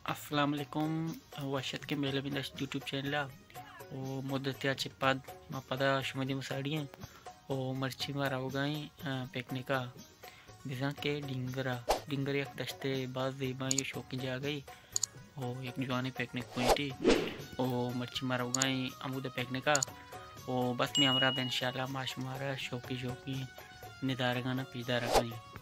السلام علیکم، وش اتکیں بیلہ بندش یوٹیوب چینل ءَ۔ او مدتے ءَ چہ پد ما پدا شمئے دیم ءَ ساڑی ایں۔ او مرچی ما روگا ایں، آ، پکنک ءَ۔ بزاں کہ ڈنگر ءَ، ڈنگر یک دشتے باز زیبائیں و شوقیں جاگہے۔ او یک جوانیں پکنک پوائنٹے۔ او مرچی ما روگا ایں ہمودا پکنک ءَ۔ او بس مئے ہمراہ بئے، انشاءاللہ ما شمارا شوقی شوقی ندارگاں پیش دارگا ایں۔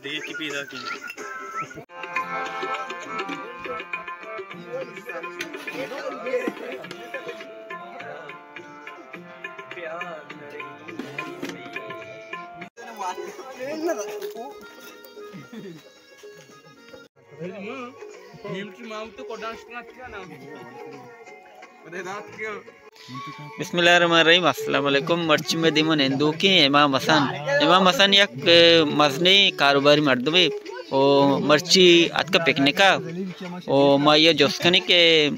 دگہ کی پیدا کی۔ بسم اللہ الرحمن الرحیم۔ السلام علیکم۔ مرچی مئے دیما نندوکیں امام حسن۔ امام حسن یک، اے، مزنیں کاروباری مردمے۔ او مرچی اتکا پکنکا۔ او ما یہ جست کنی کہ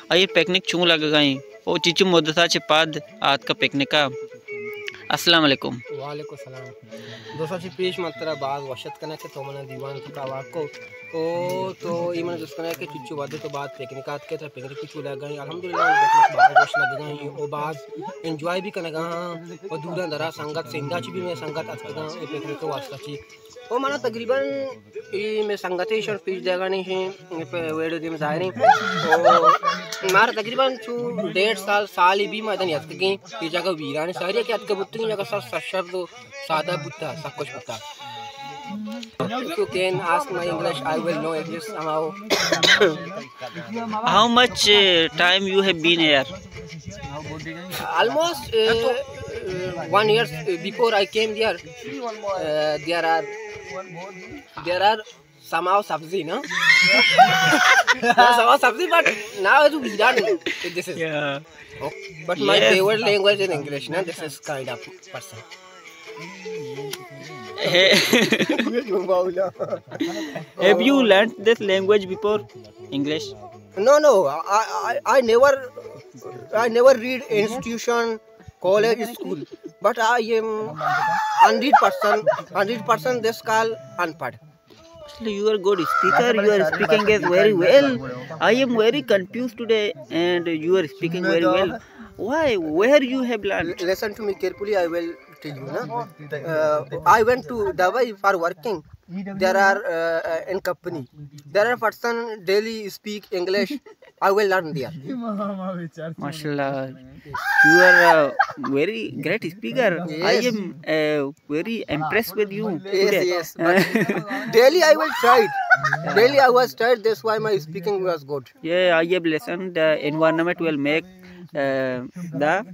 آئی پکنک چون لگگا ایں؟ او چچو مدتا چہ پد آتکا پکنکا۔ السلام علیکم۔ وعلیکم السلام۔ دوستاں، چہ پیش من ترا باز وش اتک کناں کہ تو منا دیوان تو کاواک کو۔ او تو اے من جست کناں کہ چچو وھدے تو باز پکنک آتکے، ترا پکنک چو لگا ایں؟ الحمدللہ، پکنک باز وش لگا ایں۔ او باز انجوائے بھی کنگا ہاں۔ او دوراں درا سنگت سندھا چی بھی مئے سنگت اتکگاں اے پکنک واسطہ چی۔ او منا تقریباً اے مئے سنگتے ایشاں پیش دیگا نہ ایں، اے پہ ویڈیو دیم ظاہر ایں۔ او مارا تقریباً چو ڈیڑھ سال، سالے بھی ما دن اتکگیں۔ اے جگہ ویران، ساری کہ اتکگ بوتگیں جگہ سر سرسبز و سادہ بوتا، سب کچھ بوتا۔ If you can ask my English, I will know English somehow. How much, uh, time you have been here? Almost, uh, uh, one year, uh, before I came there, uh, there are, there are somehow sabzi, no? Somehow sabzi, but now it's weird. This is. Yeah. Okay. But my, yes, favorite language is English, no? This is kind of person. Hey. Have you learnt this language before, English? No, no, I, I, I never I never read institution, college, school, but I am hundred percent, hundred percent this call unpad. You are good speaker. You are speaking it very well. I am very confused today, and you are speaking very well. Why? Where you have learned? Listen to me carefully. I will tell you. Na? Uh, I went to Dubai for working. There are uh, uh, in company. There are person daily speak English. I will learn there. Mashallah. You are a very great speaker. I am uh, very impressed with you. Yes, yes. But daily I will try it. Daily I was tried. That's why my speaking was good. Yeah, I have listened. The environment will make uh, the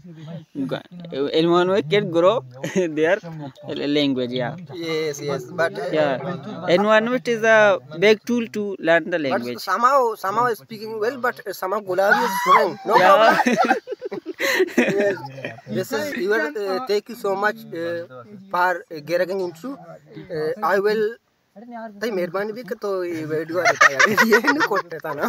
environment can grow their language. Yeah. Yes, yes. But uh, yeah, environment is a big tool to learn the language. Somehow, somehow speaking well, but somehow Gulabi is strong. No problem. Yes. This is your. Uh, thank you so much uh, for uh, giving into. Uh, I will. تئی مہربانی بھی کہ تو یہ ویڈیو آتا ہے یہ نہیں کوٹ دیتا نا.